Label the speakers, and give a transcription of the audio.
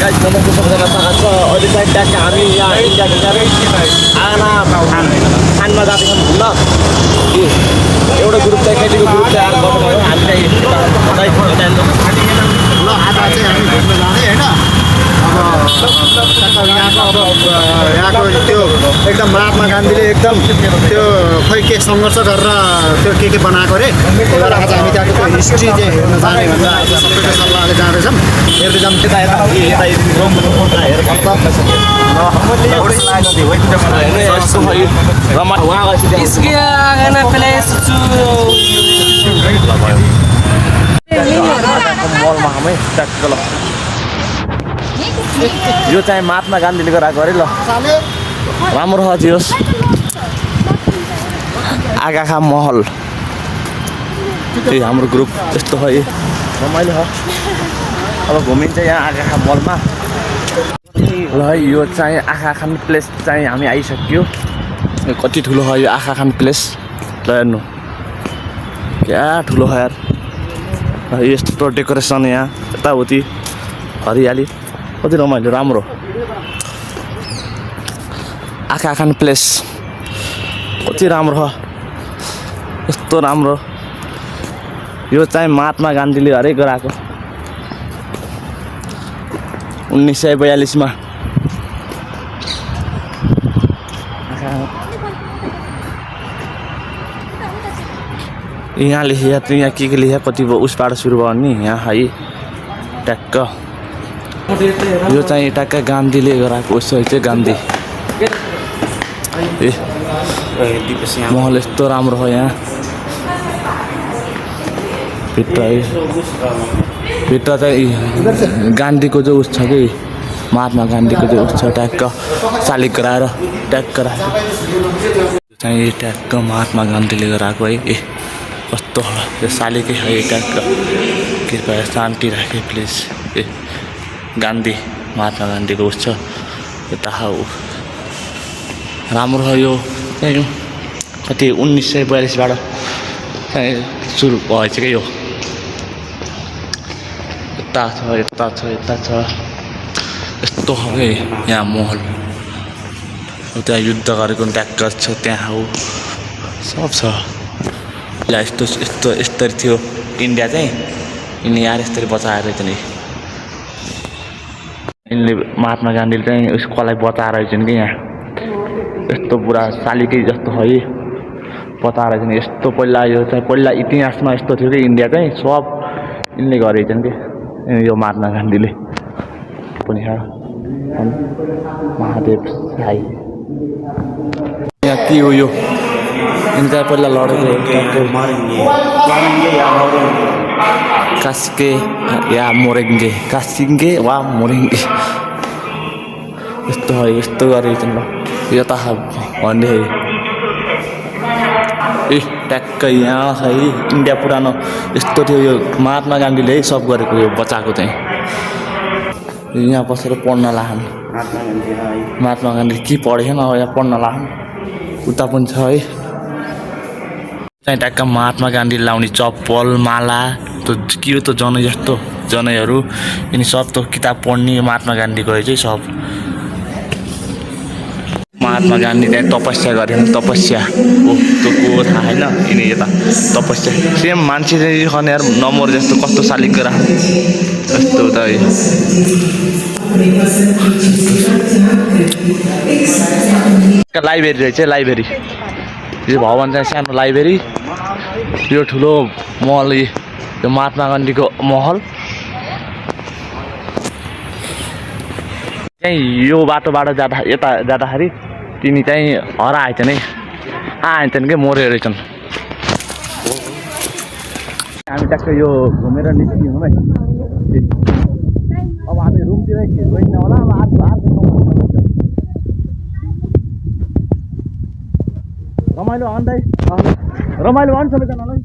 Speaker 1: guys नमस्ते सबैजना स्वागत छ अहिले चाहिँ ट्याक्क हामी यहाँ इन्डियाको आना खानमा जाँदैछौँ ल एउटा ग्रुप चाहिँ केटीको ग्रुप चाहिँ आएर बस्नुभयो हामी चाहिँ
Speaker 2: ल आज चाहिँ हामी घुम्न जाने हैन यहाँको त्यो एकदम महात्मा गान्धीले एकदम त्यो खै के सङ्घर्ष गरेर त्यो के बनाएको रे त्यही भएर आज हामी त्यहाँको त्यो हिस्ट्री चाहिँ हेर्न जाने भनेर आज सबैको सल्लाहले जाँदैछौँ हेर्दै जाऊँ
Speaker 1: मलमा हामी ट्याक्क ल यो चाहिँ महात्मा गान्धीले गराएको अरे ल राम्रो छ जियोस् आगाखा महल त्यही हाम्रो ग्रुप यस्तो छ रमाइलो छ अब घुमिन्छ यहाँ आगाखा मलमा ल यो चाहिँ आँखा खान प्लेस चाहिँ हामी आइसक्यो कति ठुलो छ यो आँखा खान प्लेस ल हेर्नु क्या ठुलो छ यार यस्तो डेकोरेसन यहाँ यताउति हरियाली कति रमाइलो राम्रो आँखा खान प्लेस कति राम्रो छ यस्तो राम्रो यो चाहिँ महात्मा गान्धीले हरेक गराएको 1942 मा यहाँ लेखिया त यहाँ के लेखिया कति उसबाट सुरु भयो नि यहाँ है ट्याक्क यो चाहिँ ट्याक्क गान्धीले गराएको उसो चाहिँ गान्धी ए महल यस्तो राम्रो हो यहाँ भित्र चाहिँ गान्धीको जो उस छ कि महात्मा गान्धीको जो उस छ ट्याक्क शालिग गराएर ट्याक्क राखेको चाहिँ ट्याक्क महात्मा गान्धीले गराएको है ए कस्तो यो शालिगै है ट्याक्क कृपया शान्ति राखे प्लिज ए गान्धी महात्मा गान्धीको उस छ यता हो राम्रो हो यो कति 1942 बाट सुरु भएछ क्या यो यता छ यता छ यता छ यस्तो हो कि यहाँ महल त्यहाँ युद्ध गरेको ट्याक्क छ त्यहाँ हो सब छ यहाँ यस्तो यस्तो यस्तरी थियो इन्डिया चाहिँ यिनले यहाँ यस्तरी बचाएर चाहिँ यिनले महात्मा गान्धीले चाहिँ उसकोलाई बचाएर चाहिँ कि यहाँ यस्तो पुरा शालिगै जस्तो है बचाएर चाहिँ यस्तो पहिला यो चाहिँ पहिला इतिहासमा यस्तो थियो कि इन्डिया चाहिँ सब यिनले गरेछन् कि यो महात्मा गान्धीले पनि महादेव साई यहाँ के हो यो यिनी चाहिँ पहिला लडेको कास्के या मोरेङ्गे कासिङ्गे वा मोरेङ्गे यस्तो है यस्तो गरेछन् ल यो त भन्दै ए ट्याक्क यहाँ है इन्डिया पुरानो यस्तो थियो यो महात्मा गान्धीले सब गरेको यो बचाएको चाहिँ यहाँ बसेर पढ्न लाहन महात्मा गान्धी के पढेन अब यहाँ पढ्न लाहन उता पनि छ है चाहिँ ट्याक्क महात्मा गान्धीले लाउने चप्पल माला त्यो के हो त जनै जस्तो जनैहरू यिनी सब त किताब पढ्ने महात्मा गान्धीको चाहिँ सब महात्मा गान्धी त्यहाँ तपस्या गरे तपस्या हो त्यो को थाहा छैन यिनी यता तपस्या सेम मान्छे चाहिँ खने यार नम्बर जस्तो कस्तो शालिग गरा यस्तो त लाइब्रेरी रहेछ लाइब्रेरी यो भवन चाहिँ सानो लाइब्रेरी यो ठुलो महल यो महात्मा गान्धीको महल चाहिँ यो बाटोबाट जाँदा यता जाँदाखेरि तिनी चाहिँ हराएछन् है आएछन् कि मरेर रहेछन् हामी ट्याक्क यो घुमेर निस्कियौँ है अब हामी रुमतिरै गइन्न होला अब रमाइलो अन्त रमाइलो भयो नि सबैजनालाई